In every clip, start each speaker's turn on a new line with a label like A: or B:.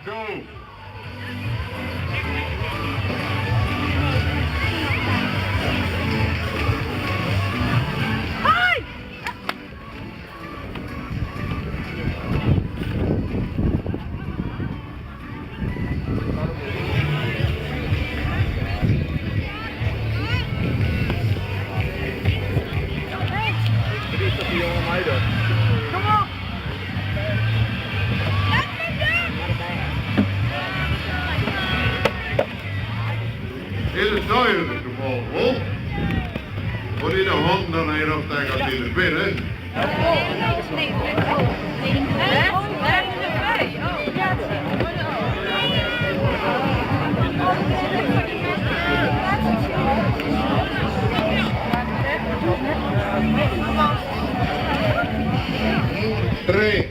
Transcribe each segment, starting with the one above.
A: Go! Is it duidelijk het geval wol? Wat in de handen dan een of tegen als die er binnen? Drie.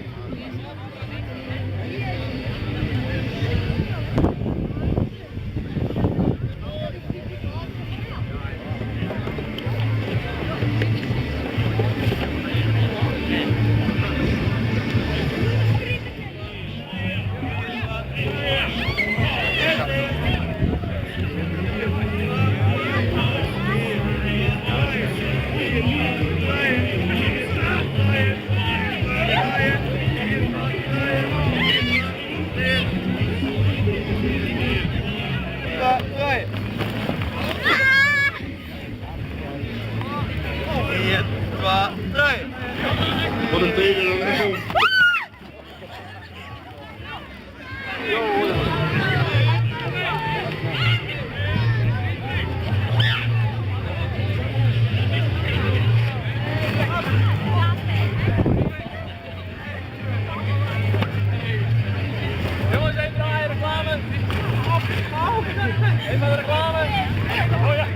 A: Wat een tegen dan.
B: Jongens, even draaien, reclame. Even de reclame. Oh ja.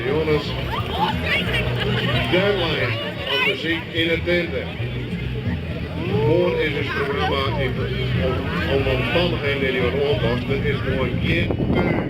A: Jonas deadline op muziek in het tenten. Morgen is het programma in, om omstandigheden die wat aanpast, er is gewoon geen keuze.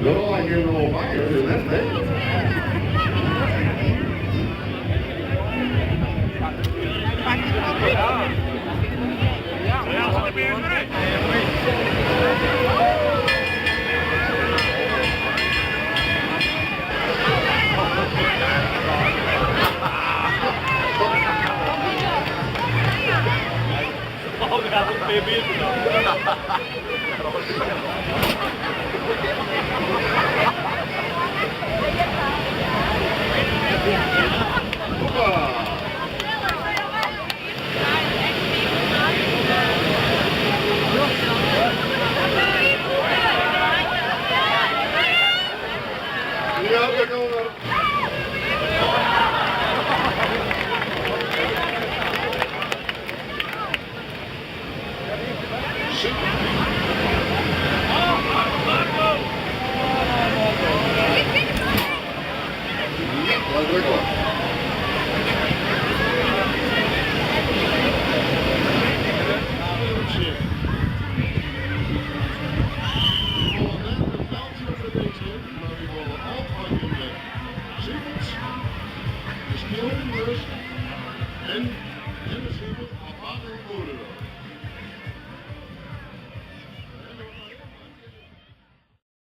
A: Ja, ik heb er al bij, dat is net, hè?